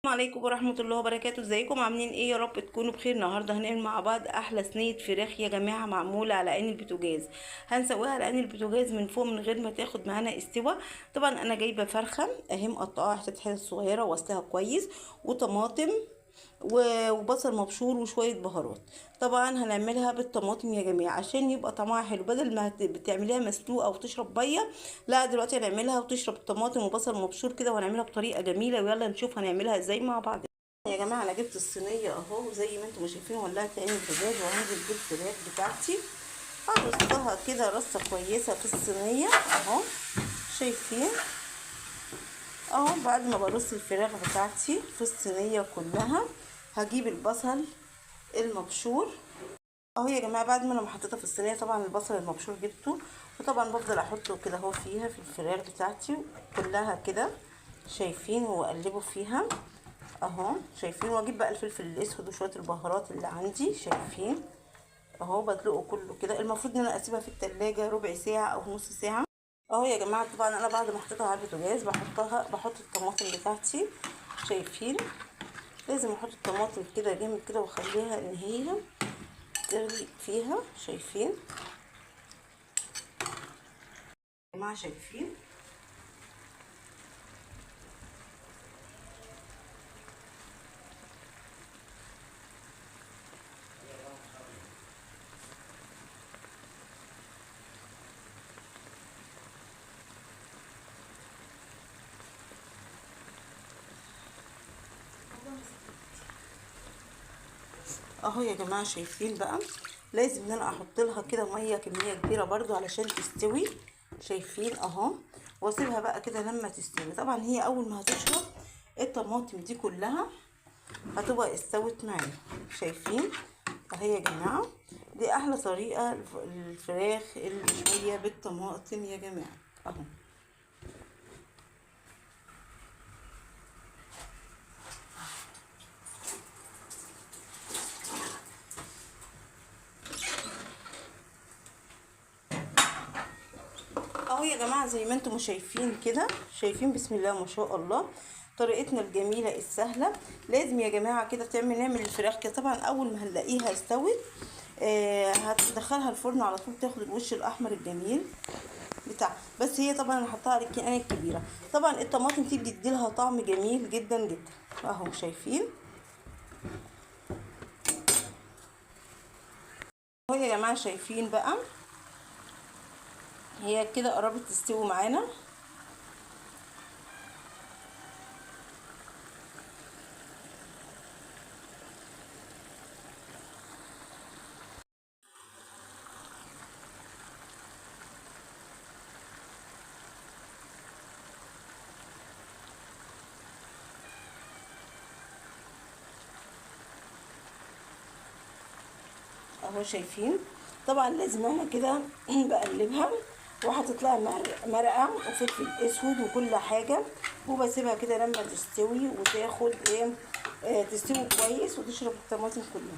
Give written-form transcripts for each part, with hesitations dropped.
عليكم ورحمة الله وبركاته. ازيكم عاملين ايه؟ يا رب تكونوا بخير. النهارده هنعمل مع بعض احلى صينية فراخ يا جماعة، معمولة على عين البوتاجاز. هنسويها على عين البوتاجاز من فوق من غير ما تاخد معانا استوى. طبعا انا جايبه فرخة اهي مقطعاها حتت حتت صغيرة وغسلها كويس، وطماطم وبصل مبشور وشوية بهارات. طبعا هنعملها بالطماطم يا جماعة عشان يبقى طعمها حلو، بدل ما بتعمليها مسلوقة وتشرب مية، لا دلوقتي هنعملها وتشرب طماطم وبصل مبشور كده، وهنعملها بطريقة جميلة. ويلا نشوف هنعملها ازاي مع بعض يا جماعة. انا جبت الصينية اهو زي ما انتم شايفين، ولعت عين البوتاجاز وهنزل بالفراخ بتاعتي، هرصها كده رصه كويسة في الصينية اهو، شايفين اهو. بعد ما برص الفراخ بتاعتي في الصينية كلها، هجيب البصل المبشور اهو يا جماعة. بعد ما انا حطيتها في الصينية، طبعا البصل المبشور جبته، وطبعا بفضل احطه كده اهو فيها في الفراخ بتاعتي كلها كده، شايفين، واقلبه فيها اهو، شايفين. واجيب بقى الفلفل الاسود وشوية البهارات اللي عندي، شايفين اهو، بدلقه كله كده. المفروض ان انا اسيبها في التلاجة ربع ساعة او نص ساعة اهو يا جماعة. طبعا انا بعد ما حطيتها على البوتاجاز بحط الطماطم بتاعتي، شايفين. لازم احط الطماطم كده جامد كده واخليها ان هي تغلي فيها، شايفين يا جماعة، شايفين. اهو يا جماعة شايفين بقى. لازم ان انا احط لها كده مية كمية كبيرة برضو علشان تستوي، شايفين اهو. واسيبها بقى كده لما تستوي. طبعا هي اول ما هتشرب الطماطم دي كلها هتبقى استوت معايا، شايفين اهي يا جماعة. دي احلى طريقه الفراخ المشويه بالطماطم يا جماعة اهو. اهو يا جماعة زي ما انتم شايفين كده، شايفين بسم الله ما شاء الله طريقتنا الجميلة السهلة. لازم يا جماعة كده نعمل الفراخ كده. طبعا اول ما هنلاقيها استوت هتدخلها الفرن على طول، تاخد الوش الاحمر الجميل بتاع. بس هي طبعا انا حطاها على الكيانه الكبيرة. طبعا الطماطم دي بتدي لها طعم جميل جدا جدا اهو، شايفين اهو يا جماعة. شايفين بقى هي كده قربت تستوي معانا. اهو شايفين. طبعا لازم انا كده بقلبها، وحطيت لها مرقه وفلفل اسود وكل حاجة، وبسيبها كده لما تستوي وتاخد ايه تستوي كويس وتشرب الطماطم كلها.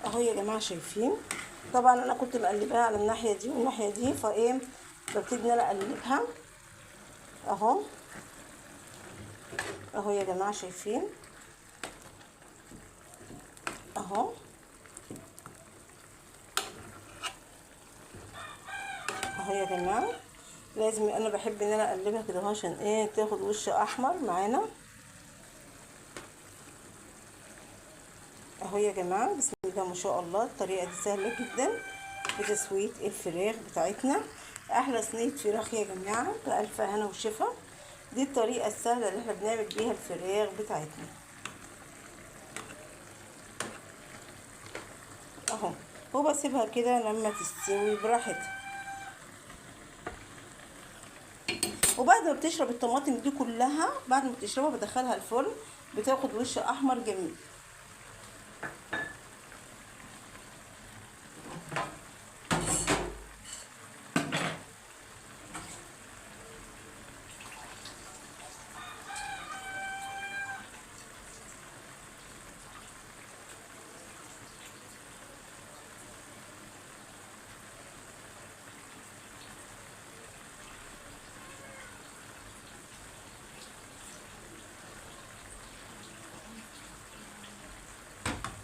اهو يا جماعة شايفين. طبعا انا كنت مقلباها على الناحية دي والناحية دي، فايه ببتدي ان انا اقلبها اهو اهو يا جماعة شايفين اهو اهو يا جماعة. لازم انا بحب ان انا اقلبها كده عشان ايه تاخد وش احمر معانا اهو يا جماعة. بسم الله ما شاء الله. الطريقة دي سهلة جدا في تسويه الفراخ بتاعتنا. احلى صينية فراخ يا جماعة بألف هنا وشفا. دي الطريقة السهلة اللي احنا بنعمل بيها الفراخ بتاعتنا اهو. وبسيبها كده لما تستوي براحتها. وبعد ما بتشرب الطماطم دي كلها، بعد ما بتشربها بدخلها الفرن، بتاخد وش احمر جميل.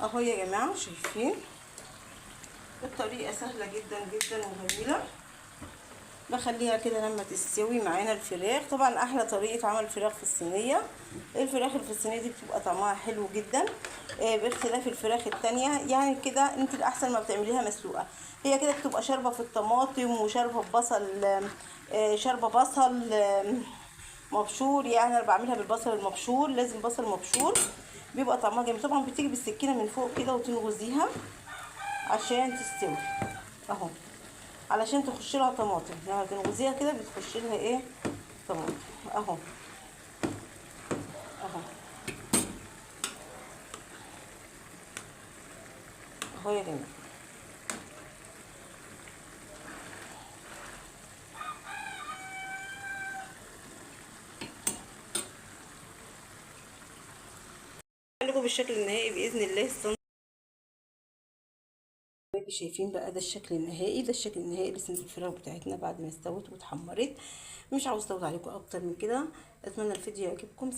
اهو يا جماعة. شايفين الطريقة سهلة جدا جدا وجميلة. بخليها كده لما تستوي معانا الفراخ. طبعا احلى طريقه عمل الفراخ في الصينية، الفراخ اللي في الصينية دي بتبقى طعمها حلو جدا باختلاف الفراخ التانية. يعني كده انت الاحسن ما بتعمليها مسلوقة، هي كده بتبقى شاربه في الطماطم وشاربه ببصل، شاربه بصل مبشور. يعني انا بعملها بالبصل المبشور، لازم بصل مبشور، بيبقى طعمها جميل. طبعا بتيجي بالسكينة من فوق كده وتنغزيها عشان تستوي اهو، علشان تخش لها طماطم. لما تنغزيها كده بتخش لها ايه؟ طماطم اهو اهو اهو يا جماعة. لكم بالشكل النهائي باذن الله. شايفين بقى ده الشكل النهائي، ده الشكل النهائي لصينيه الفراخ بتاعتنا بعد ما استوت واتحمرت. مش عاوزه اطول عليكم اكتر من كده، اتمنى الفيديو يعجبكم.